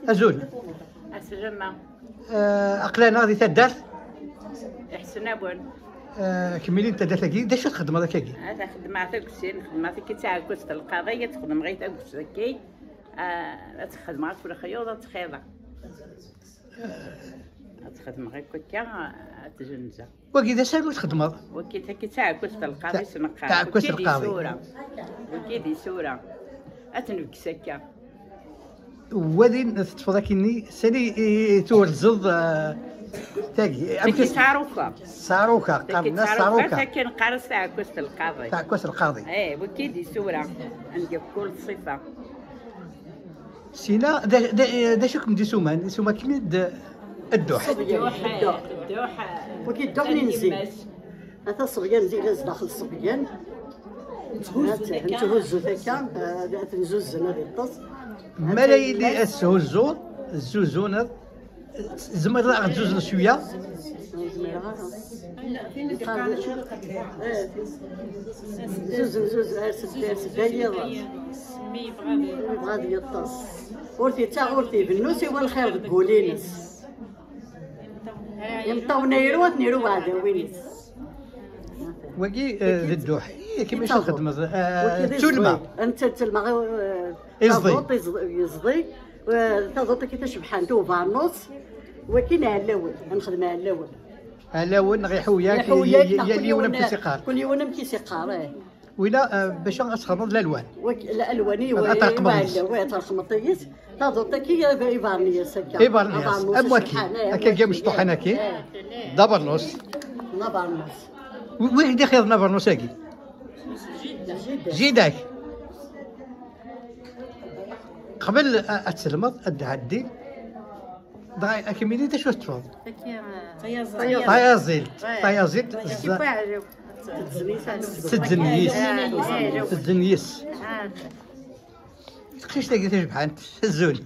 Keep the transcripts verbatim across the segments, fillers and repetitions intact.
Azul. Aslama. Eh, aql-aneɣ di taddart. Iḥesnawen. Eh, kemmini n taddart-agi, d acu txeddmeḍ akkagi? Ad xedmeɣ tagsi, xedmeɣ tagi d taɛekkazt n lqaḍi, ad xedmeɣ i tagsi-agi. Ah, ad xedmeɣ akk lexyuḍ, ad ttxiḍeɣ. Ad xedmeɣ akk akka, ad tjenzeɣ. Wagi d asaru txedmeḍ? Wagi d taɛekkazt n lqaḍi, s neqqar. Taɛekkazt n lqaḍi. Wagi d isura. Ad tenbekkes akka. Wadin teṭṭfeḍ akkenni, sani i, i turzeḍ, eh, tagi? Amek tagi s-, saruka. Saruka, tagi qqaren-as saruka. Saruka, tagi neqqar-as taɛekkazt n lqaḍi. Taɛekkazt n lqaḍi. Eh, wagi d isura. Anda kul ṣṣifa. Sina, d, d, d acu kem-d-isuman? Isuma-kem-id dduḥ. Dduḥ, dduḥ. Wagi dduḥ n inzi. Ata ṣṣebyan, nzi la zdaxel ṣṣebyan. Netthuzzu akka, eh, ad ten-zuzzen ad yeṭṭes. Ma la yili ad tezhuzzuḍ, tezzuzuneḍ, tzemreḍ ad ɣ-tzuzen cwiya? Ur zmireɣ ara. Zuzen, zuzen, ar sed, ar sed, ay yiḍes. Yebɣa ad yeṭṭes. Ur t-ittaɣ, ur t-ibennu, siwa lxir deg wul-ines. Imeṭṭawen ayru, ad ten-iru uɛdaw-ines. Wagi, eh, d dduḥ. Yak, acu txeddmeḍ? Eh, d tulma. Netta d tulma, eh, iẓḍi. Taḍuṭ, iẓḍi, iẓḍi. Eh, taḍuṭ-agi tacebḥant, ubarnus. Wagi n ɛellawen, ad nexdem ɛellawen. Ɛellawen neɣ iḥuyak, iḥuyak, neɣ yal yiwen amek i s-iqqar. Kul yiwen amek i s-iqqar, eh. Wila, eh, bac ad txedmeḍ lalwan. Wak-, la, alwan i, ad, ad terqmeḍ yis. Wa, terqmeḍ yis. Taḍuṭ-agi, ibarniyas akka. Ibarniyas, abarnus am waki. Acebḥan, eh, am waki, akkagi amecṭuḥ-agi. Eh. D abarnus. D abarnus. Wi, wi d-ixyaḍen abarnus-agi? Jida. Jida-k. Qbel a, ad telmeḍ, ad d-ɛeddi. Dɣa akemmini d acu teṭṭfeḍ? Tayazilt. Tayazilt. Tayazilt. Tedzen yis. Tedzen yis. Teqcict-agi tajebḥant, azul.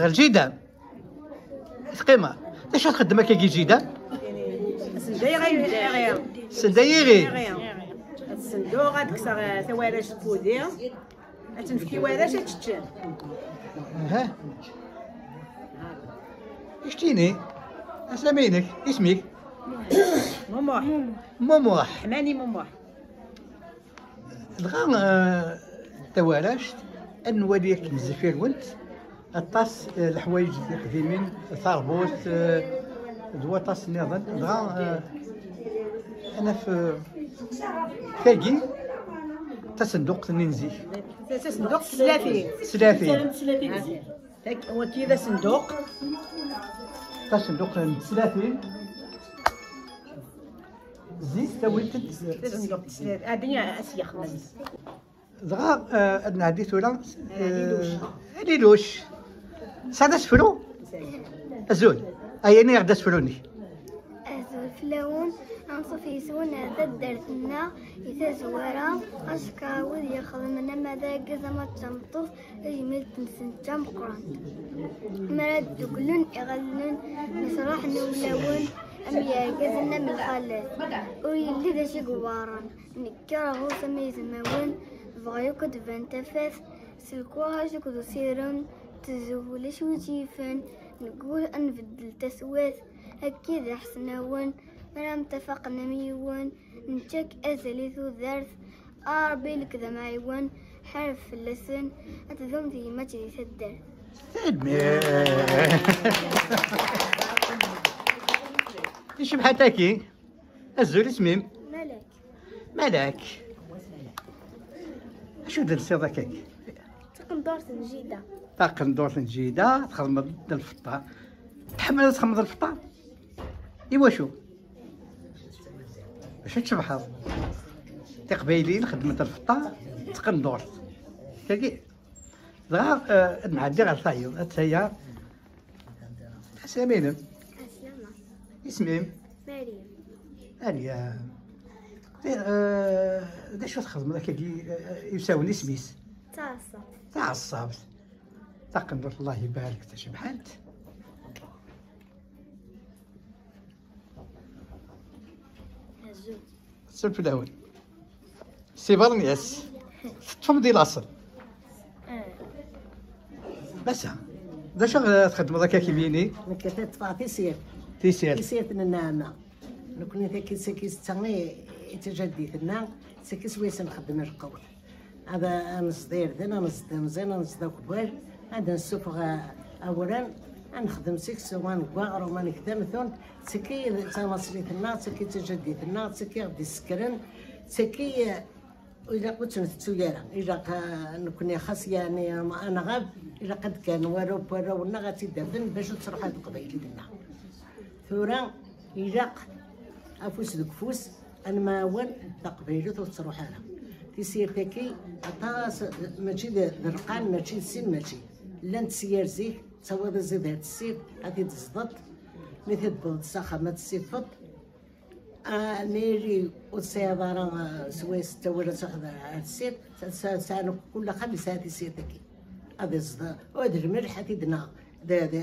Ɣer jida. Teqqima. D acu txeddem akkagi jida? Send ay iɣi. Send ay iɣi. Ad senduɣ, ad kkseɣ, eh, tawaract n wudi. Ad tenfek i warrac ad ččen. Aha. Keččini, asami-inek, isem-ik? Mumuḥ. Mumuḥ. Ḥmani Mumuḥ. Dɣa, eh, tawaract, ad nwali akken zifir-went, aṭas, eh, leḥwayeǧ tiqdimin, tarbut, eh, d waṭas nniḍen. Dɣa, eh, ad naf, eh, tagi, tasenduqt-nni n zik. Tasenduqt teslatin. Teslatin. Teslatin zik. Waki d asenduq. Tasenduqt n teslatin. Zik tawit-d. Tasenduqt teslatin. Adi as-yexdem. Dɣa, eh, ad nɛeddi tura, eh, Liluc. Tesɛiḍ asefru? Azul. Aya, ini-aɣ-d asefru-nnek. Azul fell-awen, anṣuf yes-wen ar taddart-nneɣ i tazwara, acka wid ixedmen ama d argaz ama d tameṭṭut, tajmilt-nsen d tameqqrant. Mi ara dduklen iɣallen, mecraḥen ulawen, am yergazen am lxalat, ur yelli d acu i iweɛren. Nekker ɣur-s am izmawen, bɣa yakk ad d-tban tafat, s lkuṛaj akked usirem, tezzuh ulac wi tt-yifen, neggul ad nbeddel taswiɛt, akka i d iḥesnawen, mi ara mtafaqen am yiwen, nettak azal i tudert, a Ṛebbi nekk d amɛiwen, ḥareb fell-asen, ad tdum tegmat di taddart. Tanemmirt. Icebḥ-it-agi. Azul, isem-im? Malak. Malak. Acu d-telsiḍ akkagi? Taqendurt n jida. Taqendurt n jida, txedmeḍ d lfeṭṭa. Tḥemmleḍ ad txedmeḍ lfeṭṭa? Iwacu? Bac ad tcebḥeḍ. Tiqbayliyin xeddment lfeṭṭa d taqendurt. Kagi. Dɣa, eh, ad nɛeddi ɣer tayeḍ, ad taya. Aslam-inem? Aslama. Isem-im? Mariam. Mariam. Eh, d acu txedmeḍ akkagi, eh, i usawen, isem-is? Taɛeṣṣabt. Taɛeṣṣabt. Taqendurt, Allah ibarek, tacebḥant. Azul. Azul fell-awen. Si Bernyas. Teṭṭfem di laṣel. Eh. Ass-a, d acu ara txedmeḍ akka kemmini? Nekk ad ṭṭfeɣ tisirt. Tisirt. Tisirt n nneɛma. Nekni tagi d tagi d ta i d tajaddit-nneɣ, d tagi s wayes nxeddem lqewt. Ad, ad neẓd irden, ad neẓd imẓin, ad neẓd akbal, ad nessufeɣ, eh, awren, ad nexdem seksu, ad negg aɣrum, ad neg tamtunt, d tagi d tamaṣlit-nneɣ, d tagi d tajaddit-nneɣ, d tagi i ɣ-d-isekkren, d tagi, eh, Ilaq ur tt-ntettu ara. Ilaq, ah, nekni xas yeɛni ad nɣab, ilaq ad d-kkan warraw n warraw-nneɣ ad tt-id-afen bac ur tettruḥ ara teqbaylit-nneɣ. Tura ilaq afus deg ufus ad nemɛawan taqbaylit ur tettruḥ ara. Tisirt-agi aṭas, mačči d d rqan, mačči d sin, mačči. Llant si yir zik, tawiḍ iẓid ar tessirt, ad t-id-tezdeḍ. Mi t-id-tewweḍ s axxam ad tessifeḍ. Ah, niri ur tesɛiḍ ara, ah, swayes ttawil ad truḥeḍ ar tessirt, sɛan kul axxam yesɛa tisirt-agi. Ad iẓḍ, u d lmelḥ ad t-id-naɣ, d, d,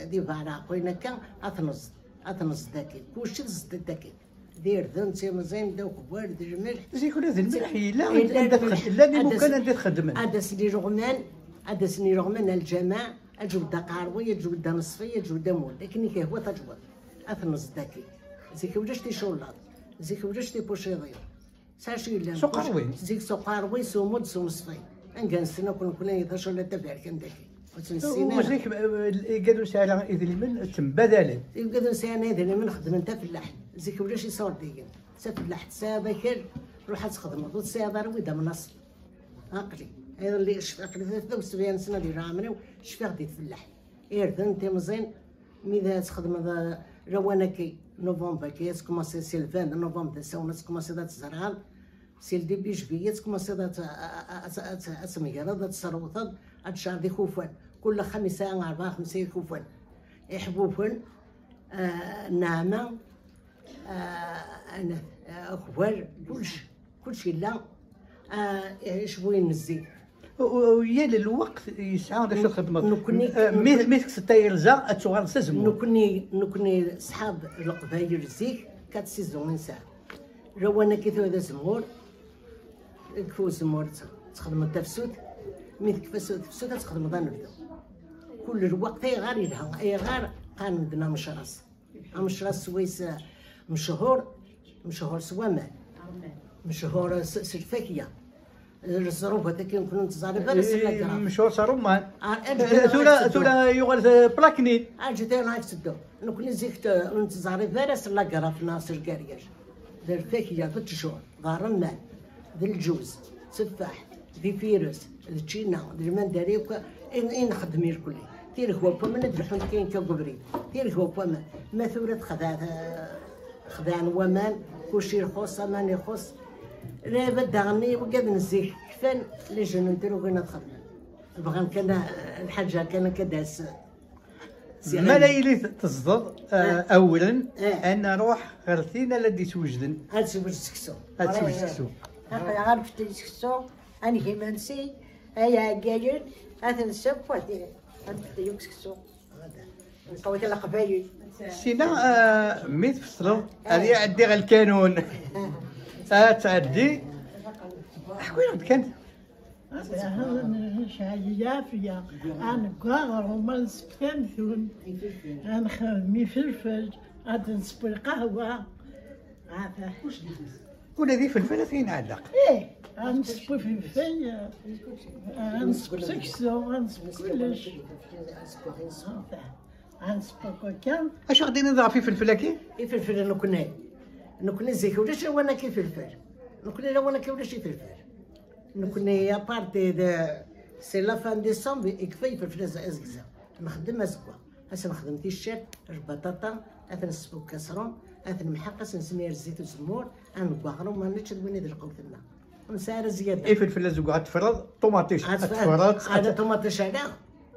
d ibeɛraq, wayen akka, ad t-neẓḍ, ad t-neẓḍ dagi. Kulci tẓeḍ-it dagi. D irden, d timẓin, d akbal, d lmelḥ. Zik ula d lmelḥ yella, anda txed-, llan imukan anda txeddmen. Ad asen-iruɣman, ad asen-iruɣman a lǧamaɛ, aǧwed aqerwi, aǧwed aneṣfi, aǧwed amul. Akken i k-ihwa taǧwed. Ad t-neẓḍ dagi. Zik ulac ticullaḍ. Zik ulac tipuciḍin. S acu yellan? S uqerwi. Zik s uqerwi, s umud, s umeṣfi. Anga nessen akk nekkni d acu la taberkan dagi. Ur tt-nessin ara. Zik, eh, igad ur sɛin ara idrimen, ttembadalen. Igad ur sɛin ara idrimen, xeddmen tafellaḥt. Zik ulac iṣurdiyen. D tafellaḥt, tesɛiḍ akal, ruḥ ad txedmeḍ. Ur tesɛiḍ ara wid amnaṣel. Aqli. Iḍelli, cfiɣ, aqli tlata u sebɛin sna di leɛmer-iw, cfiɣ di tfellaḥt. Irden, timẓin, mi d txedmeḍ, eh, lawan-agi, novembre-agi, ad tkumaṣiḍ si lvingt novembre d asawen, ad tkumaṣiḍ ad tzerɛeḍ, si le début juillet, ad tkumaṣiḍ ad t-, ad, ad, ad, ad tmegreḍ, ad tesserwteḍ, ad tcerḍ ikufan. Kul axxam yesɛa rebɛa, xemsa ikufan. Iḥbuben, eh, nneɛma, eh, anat, eh, akbal, kullec. Kullec yella, ah, icewwiyen n zik. U, u, u yal lweqt yesɛa d acu txedmeḍ. Nekkni, eh, mi, mi tekkseḍ tayerza, ad tuɣaleḍ s azemmur. Nekkni, nekkni ṣḥab Leqbayel zik, quatre saisons i nesɛa. Lawan-agi tura d azemmur, yekfa uzemmur, tt-, txedmeḍ tafsut, mi tekfa s-, tafsut ad txedmeḍ anebdu. Kul lweqt ayɣer yelha, ayɣer qqaren-d amecras. Amecras swayes, eh, mechur, mechur s waman. Mechur s, s lfakya. Zzrubat akken ur nettẓarib ara s lagra. Mechur s ṛṛuman. Ah, eh, tura, tura yuɣal, eh, plakni. Aǧi tura ad teddu. Nekkni zik, eh, ur nettẓarib ara s lagraf neɣ s lgaryaj. D lfakya, d ttjur, d ṛṛemman, d lǧuz, d tteffaḥ, d ifires, d ččina, d lmandari akk i, i nxeddem irkelli. Tirgwa n waman ad lḥunt kan akka deg ubrid. Tirgwa n waman. Ma tura texdeɛ, xedɛen waman, kulci ixuṣ, aman ixuṣ. Lɛibad daɣen i wigad n zik kfan, les jeunes n trugin ad xedmen. Bɣan kan, eh, lḥaǧa kan akka d-as. Ma la yili tezdeḍ, eh, awren, eh, ad nruḥ ɣer tin ara d-iswejden. Ad tewwet seksu. Ad tewwet seksu. Aql-aɣ ad nfettey seksu, ad neg imensi, ay iɛeggalen, ad t-nsekw, ad nfettey akk seksu. Nqewwet leqbayel. Sina, eh, mi tfesleḍ, ad iɛeddi ɣer lkanun. Ad tɛeddi. Ḥku-yaɣ-d kan. Necɛel lɛafya, ad negg aɣrum, ad nseww tamtunt, ad nxedem ifelfel, ad nseww lqahwa. Ula d ifelfel ad t-yenɛellaq. Ih, ad nseww ifelfel, ad nseww seksu, ad nseww kullec. Ad nseww akk akka. Acu ɣ-d-tiniḍ ɣef ifelfel-agi? Ifelfel nekkni. Nekkni zik ulac lawan akka ifelfel. Nekkni lawan akka ulac ifelfel. Nekkni, à partir de, c'est la fin décembre, ikfa ifelfel az-, azegza. Nxeddem azeggaɣ. Ad s-nexdem ticcert, lbaṭaṭa, ad t-nessefk aṣrum, ad t-nemḥeq, ad s-nesmir zzit uzemmur, ad negg aɣrum, ad nečč d win i d lqut-nneɣ. Ur nesɛi ara zzyada. Ifelfel azeggaɣ ad tefreḍ, ṭumaṭic ad tefreḍ. Ala ṭumaṭic ala.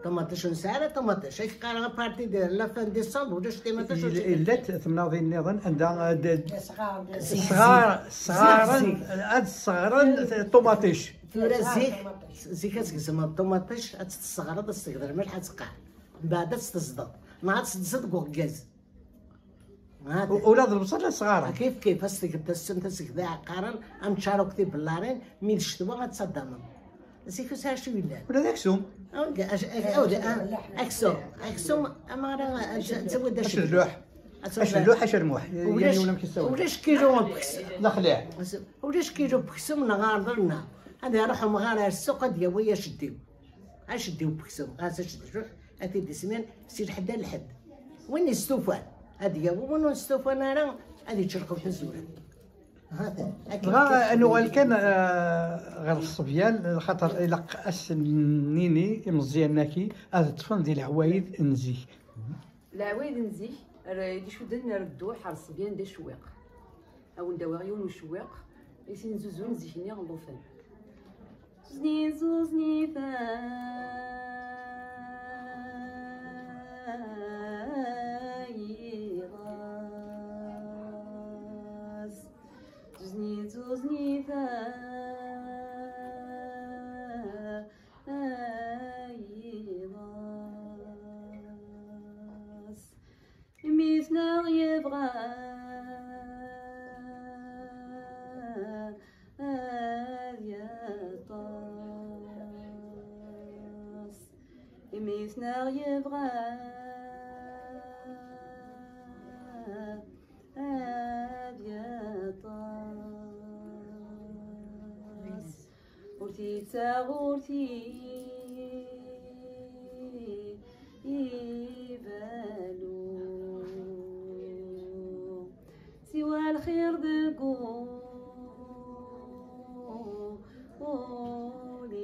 Ṭumaṭic ur nesɛi ara ṭumaṭic. Ak qqareɣ, à partir de la fin décembre, ulac ṭumaṭic ur tt-id-, illant temnaḍin nniḍen anda, eh, d-, zik, sɣar-, zik, sɣaren, zik, ad sɣaren ṭumaṭic. Tura zik, zik ad tgezmeḍ ṭumaṭic, ad tt-tesseɣreḍ, ad s-tgeḍ lmelḥ, ad teqqar. Mbeɛd ad tt-tezdeḍ. Neɣ ad tt-tezdeḍ deg uɣeggaz. U-, ula d lebṣel ad sɣaren. Kif kif, ad s-tgeḍ tassemt, ad s-tgeḍ iɛeqqaren, ad neččar akk tibellarin, mi d ccetwa ad ttaḍḍamen. Zik ur sɛi acu yellan. Ula d aksum. Aksum, aksum, amara ad tawiḍ d acu. Acedluḥ. Acedluḥ, acermuḥ. Ulac, ulac kilu n uksum. D axliɛ. Ulac kilu n uksum neɣ arḍel neɣ. Ad iruḥ umɣar ar ssuq ad yawi aceddiw. Aceddiw n uksum, ɣas acedluḥ, ad t-id-ismin si lḥedd ar lḥedd. Win yestufan, ad yawi, win ur nestufan ara, ad yečč lqebḥ n zuran. Dɣa ad nuɣal kan ɣer ṣṣebyan, lxaṭer ilaq ad sen-nini imeẓyanen-agi ad ṭṭfen di leɛwayed n zik. Leɛwayed n zik ara d-icudden ar dduḥ ar ṣṣebyan d acewwiq. Ad wen-d-awiɣ yiwen ucewwiq i sin zuzun zik-nni n llufan. Zuznen zuznen tayiḍas. Zuznen zuznen tayiḍas. Imi-tneɣ yebɣa ad yeṭṭes. Imi-tneɣ yebɣa ad yeṭṭes. Ur t-ittaɣ ur t-ibalu. Siwa lxir deg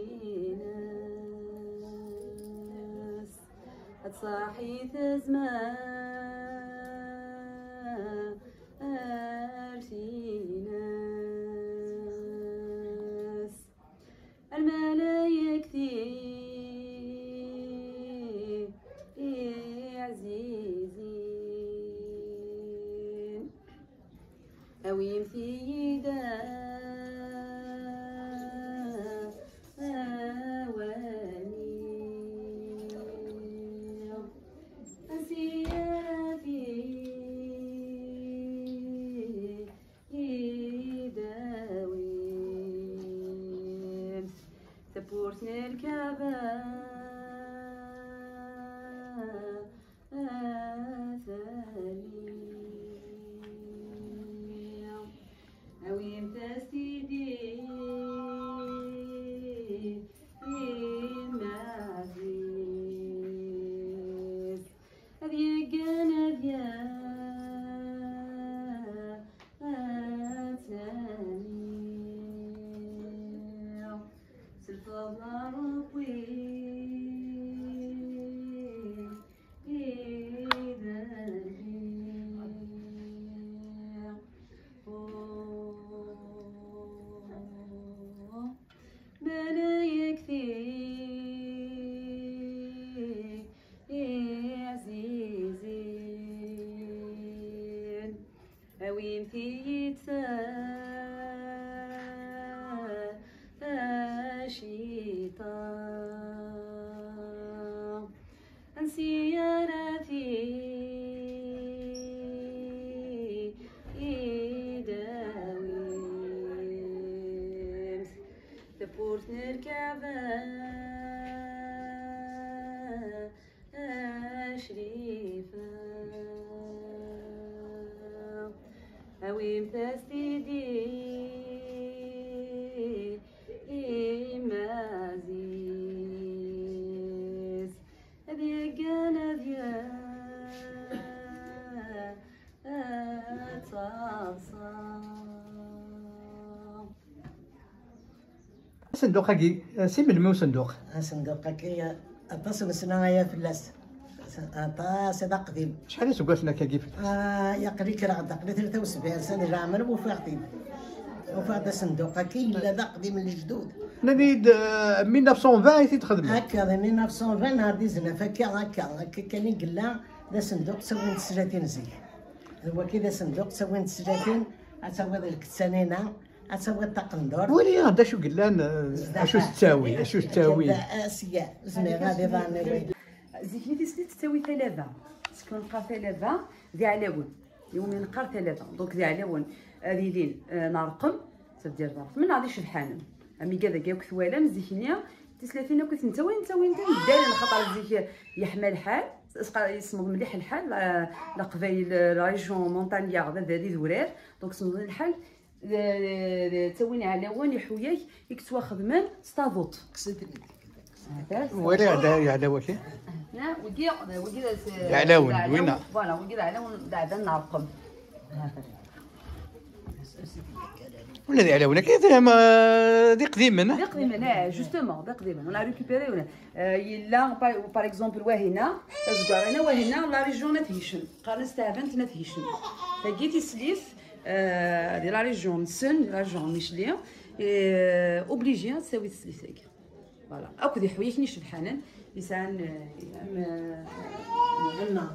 ul-ines. Ad tṣaḥi tazmert-ines. Lmalayek-ti iɛzizen, awimt-iyi-d awal-iw. Ansi ara t-id-awim? Tawwurt n lkaɛba atali. Awimt-as-t-id i Maɛziz, ad yeggan ad yattani s lfeḍl n Ṛebbi. Malayek-ti iɛzizen, awimt-iyi-d tacita. Ansi ara t-id-awimt? Tawwurt n lkaɛba acrifa. Awimt-as-t-id i Maɛziz, ad yeggan ad yettaḍsa. Asenduq-agi, si melmi usenduq? Asenduq-agi, aṭas n sna aya fell-as. Aṭas, d aqdim. Acḥal iseggasen akkagi? Ah, aql-i kkreɣ-d, aql-i tlata u sebɛin sna di leɛmer, ufiɣ-t-id. Ufiɣ-d asenduq-agi, yella d aqdim n lejdud. Nnan-iyi-d, eh, mille neuf cent vingt i t-id-xedmen. Akka, di mille neuf cent vingt neɣ dix-neuf, akka, akka, akka kan i yella, d asenduq ttawin-d teslatin zik. D wagi d asenduq ttawin-d teslatin, ad tawiḍ lkettanina, ad tawiḍ taqendurt. Wali-aɣ-d acu yellan, eh, acu tettawi, acu tettawi. Sya, ur zmireɣ ad iḍan. Zik-nni tislit tettawi talaba. Skud neqqar talaba, d iɛlawen. Iwumi neqqar talaba. Donc d iɛlawen ad ilin, eh, n ṛṛqem, ça veut dire d ṛṛqem, neɣ d icebḥanen. Amiga dagi akk twalam zik-nni, tislatin akk i ten-ttawin, ttawin-ten ddalen, xaṭer zik yeḥma lḥal, s-, s-, yesmeḍ mliḥ lḥal, la, Leqbayel, la région montagnarde, d, d idurar, donc semḍen lḥal, d, d, d, ttawin iɛlawen, iḥuyak, i yettwaxedmen s taḍuṭ. Wali iɛla-, iɛlaw-agi? Na, wigi, wigi d, Iɛlawen, iɛlawen, winna. Voilà, wigi d iɛlawen, d aɛdan n Ɛerqem. Ula d iɛlawen-agi, tram, eh, d iqdimen, eh? D iqdimen, eh, justement, d iqdimen. On a récupéré, on a, eh, yella, par, par exemple, wahina, azgar-ina, wahina, la région n At Hicem. Qqaren-as taɛbant n At Hicem. Tagi tislit, eh, di la région nsen, di la région n Micli, eh, obligé ad tawi tislit-agi. Voilà. Akked iḥuyaken icebḥanen, yesɛan, eh, am, eh, Mhenna.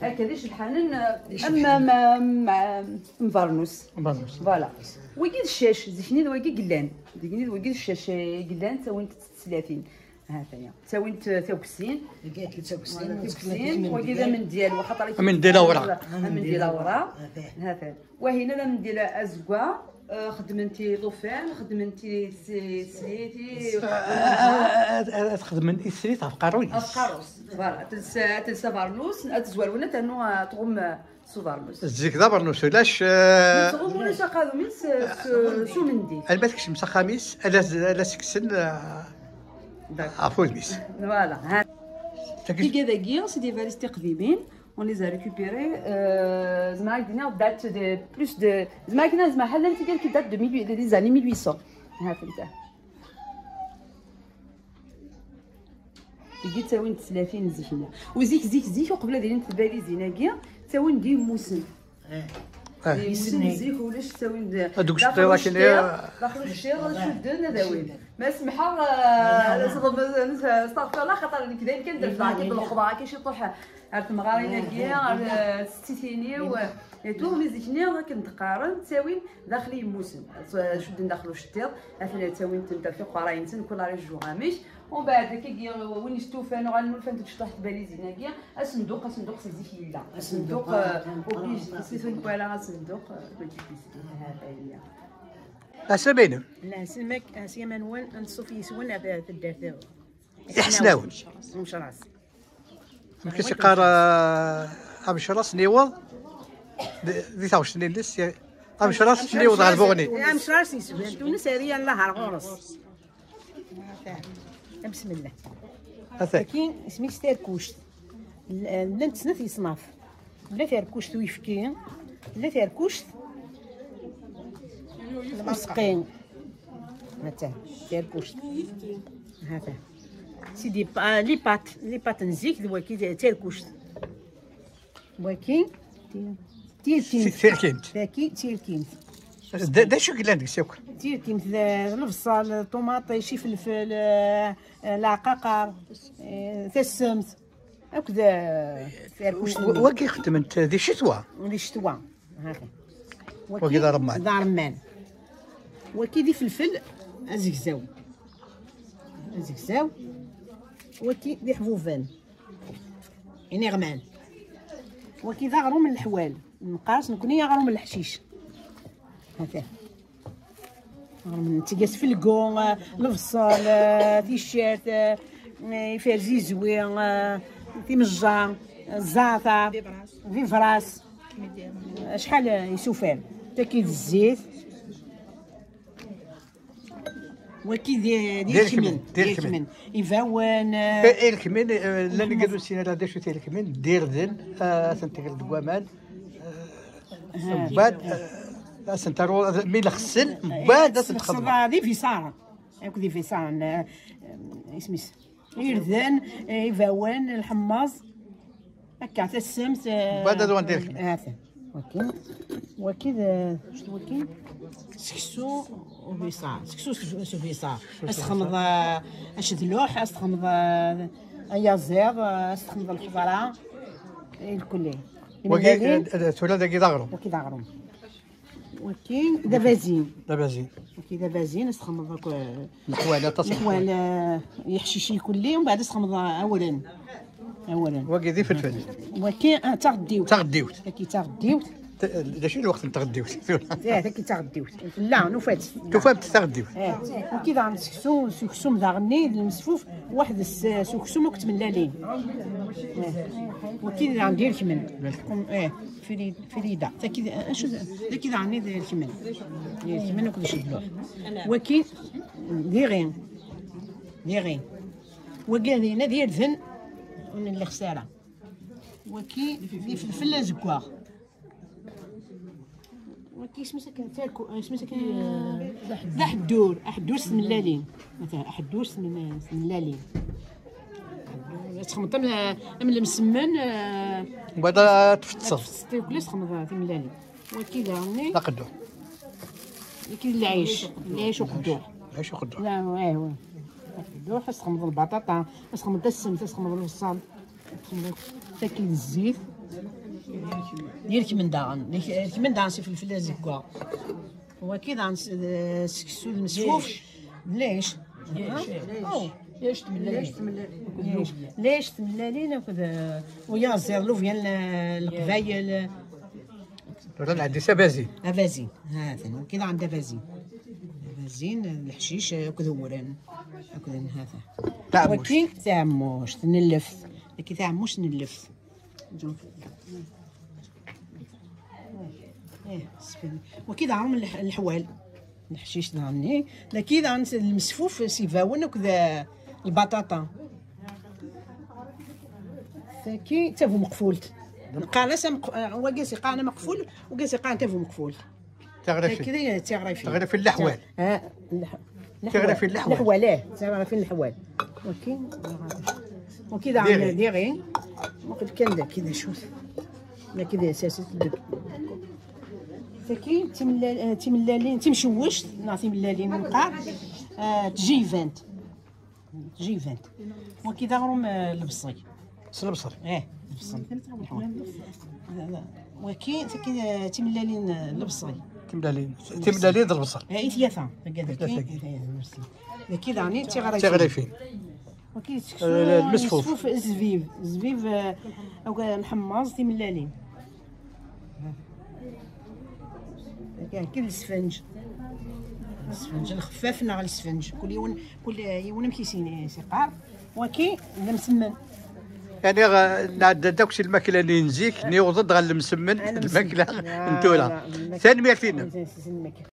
Akka d icebḥanen, eh, am, am, am, am, am Barnus. Barnus. Voilà. Wigi d ccac, zik-nni d wagi yellan. Zik-nni d wagi d ccac, eh, yellan, ttawint-t teslatin. Ha-t-aya. Ttawint, eh, tagsin. Wagi d tagsin, Voilà, tagsin. Wagi d amendyal, waxaṭer Amendyal awraɣ. Amendyal awraɣ. Ha-t-aya. Ha-t-aya. Wahina d amendil azeggaɣ, eh, xedmen-t i llufan, xedmen-t i s-, slit, i Ad, ad, ad xedmen tislit ɣef qerruy-is. Ɣef qerru-s, voilà. Ad tels, ad tels abernus, ad tezwarwen, ad ternu, eh, tɣum, eh, s ubernus. Zik d abernus ulac, eh, Tɣum ulac aqadum-is, eh, s, s umendil. Alma tekcem s axxam-is, ala, ala seksen, eh, D'accord. ɣef wudem-is. Voilà. Ha. Tagi- Tigad-agi, c'est des valises tiqdimin. On les a récupérés, euh, زعما هاد date de plus de, زعما كاين زعما حال اللي كيدير كي date de mille، des années mille huit cents. ها فهمت. Tigi ttawin-d teslatin zik-nni. Uzik, zik, zik, uqbel ad ilint tbalizin-agi, ttawin-d yemmusen. Eh. Yemmusen zik, ulac ttawin-d. Ad deg uceṭṭiḍ akken, daxel uceṭṭiḍ, cudden ad awin. Ma semḥeɣ, eh, astaɣfirullah, xaṭer nekk dayen kan d-refdeɣ akka d lexbar, akka ciṭuḥ. Ar temɣarin-agi, ar, eh, tsettitin-iw, eh, et tout, mi zik-nni akken d-qqaren, ttawin daxel yemmusen. Cudden daxel uceṭṭiḍ, atan ttawin-tent ɣef iqerray-nsen, kul région amek. Umbeɛd, akkagi, win istufan, uɣalen ufan-d ciṭuḥ tbalizin-agi, asenduq, asenduq si zik yella. Asenduq, eh, obligé, si zik wala asenduq, eh, obligé. Ass-a bainem. Lɛeslama-k, ɛeslama-nwen, ad nṣuf yis-wen ar taddart. Iḥesnawen. Mecras. Amek i s-iqqar, eh, amecras n yiweḍ? Di, di taɣect-nni-ines, amecras n yiweḍ ɣer Buɣni. Amecras yesban Tunes, ar yalla ɣer ɣur-s. Bismillah. Atan. Akin isem-is tarkuct. L-, llant snat yeṣnaf. Tella tarkuct uyefki, tella tarkuct lmeṣqi. Hata, tarkuct. Hata. C'est des pa-, les pâtes, les pâtes n zik d waki d tarkuct. Waki, tirkimt. Tirkimt. Waki, tirkimt. D, d acu yellan deg-s akk? Tirkimt, d, d lebṣel, ṭumaṭic, ifelfel, eh, eh, leɛqaqer, eh, tasemt. Akked, eh, terkuct-nni. Wagi xeddmen-t di ccetwa? Di ccetwa. Wagi d aremman. D aremman. Waki d ifelfel azegzaw. Azegzaw. Waki d iḥbuben. Iniɣman. Waki d aɣrum n leḥwal. Neqqar-as nekni aɣrum n leḥcic. Hata. Netteg asfelgu, eh, lebṣel, eh, ticcert, eh, iferzizi, eh, timejja, eh, zzeɛter, bibras. Acḥal, eh, isufar. Taki d zzit. Waki d, d irkmen, d irkmen. Ibawen, eh, irkmen, eh, llan wigi ur nessin ara d acu-t irkmen, d irden, eh, ad ten-tegreḍ deg waman. Mbeɛd, eh, ad sen-taruḍ, mi la xessen, mbeɛd ad sen-txedmeḍ. D ibiṣaren. Akk d ibiṣaren, eh, isem-is. Irden, eh, ibawen, lḥemmeẓ. Akka, tasemt, eh, mbeɛd ad wan direk. Atan. Waki. Waki d, acu d waki? Seksu ubiṣar. Seksu s, s ubiṣar. Ad s-texmeḍ, eh, acedluḥ, ad s-texmeḍ, eh, ayaziḍ, eh, ad s-texmeḍ lxeḍra. Eh, lkulli. Wagi, eh, tura dagi d aɣrum. Waki d aɣrum. Waki d abazin. D abazin. Waki d abazin, ad s-texmeḍ akk, eh, leḥwal, aṭas n leḥwal, eh, yeḥcici lkulli, umbeɛd ad s-texmeḍ, eh, awren. Awren. Wagi d ifelfel. Waki, ah, d taɣeddiwt. Taɣeddiwt. Waki d taɣeddiwt. D acu i lweqt n tɣeddiwt tura? Eh, tagi d taɣeddiwt. Tella, nufa-tt. Tufamt taɣeddiwt. Eh, waki daɣen seksu, s uksum daɣen-nni, d lmesfuf, waḥed s-, s uksum akked tmellalin. Eh, waki daɣen d irkmen. Eh, fri-, frida. Tagi d, acu d, tagi daɣen d irkmen. D irkmen akked ucedluḥ. Waki d iɣi. D iɣi. Wagi d irden, ur nlexs ara. Waki d ifelfel azeggaɣ. Waki isem-is akken, isem-is akken, eh, d aḥeddur, aḥeddur s tmellalin. مثلا aḥeddur s tmel-, s tmellalin. Ad txedmeḍ am, am lemsemmen, eh, Wada tfettseḍ. Tfettseḍ yakk, la txedmeḍ timellalin. Waki daɣen d aqedduḥ. Waki d lɛic, lɛic uqedduḥ. Lɛic uqedduḥ. La, ouais, ouais. Aqedduḥ, ad txedmeḍ lbaṭaṭa, ad txedmeḍ tassemt, ad txedmeḍ lebṣel. Tagi d zzit. D irkmen daɣen. D irkmen daɣen s ifelfel azeggaɣ. Waki daɣen s-, d seksu d lmesfuf. D lɛic. Lɛic. Oh. Lɛic tmellalin. Lɛic. Lɛic tmellalin akked, eh, uyaziḍ, lubyan n, eh, leqbayel. Tura nɛeddi s abazin. Abazin. Ha-t-an. Waki daɣen d abazin. Abazin, leḥcic, akked uwren. Akked n-, ha-t-an. Taɛemmuct. Waki taɛemmuct n lleft. Waki taɛemmuct n lleft. Eh, sfel. Waki daɣen leḥ-, leḥwal. Leḥcic daɣen-nni. Dagi daɣen s-, lmesfuf s ibawen akked, eh, lbaṭaṭa. Tagi d tabumeqfult. Qqaren-as ameq-, eh, wagi as-iqqaren ameqful, wagi as-iqqaren tabumeqfult. Tiɣrifin. Tagi d tiɣrifin. Tiɣrifin leḥwal. Ah, leḥ-, Tiɣrifin leḥwal. Leḥwal, eh, tiɣrifin leḥwal. Waki. Waki daɣen d iɣi. D iɣi. Waqil kan dagi d acu. Dagi d asas. Tagi d timellal-, eh, timellalin, timcewwect, neɣ timellalin neqqar, eh, tjivant. Tjivant. Waki d aɣrum, eh, lebṣel. S lebṣel. Eh, lebṣel. Waki, tagi, eh, timellalin, eh, lebṣel. Timellalin. Timellalin d lebṣel. Eh, i tlata. Tagi d tagi. Eh, lebṣel. Waki daɣen d tiɣrifin. Tiɣrifin. Waki seksu, eh, lmesfuf. Lmesfuf, zzbib. Zzbib, eh, awk-, mḥemmeẓ, timellalin. Kan, kan lesfenǧ. Lesfenǧ, lxeffaf neɣ lesfenǧ. Kul yiwen, kul yiwen amek i s-, i s-iqqar. Waki, d amsemmen. Yani, eh, nɛedda-d akk si lmakla-nni n zik, niweḍ-d ɣer lemsemmen, ah, lemsemmen. Lmakla n tura. Ah, lmakla. Tanemmirt-inem. Tanemmirt.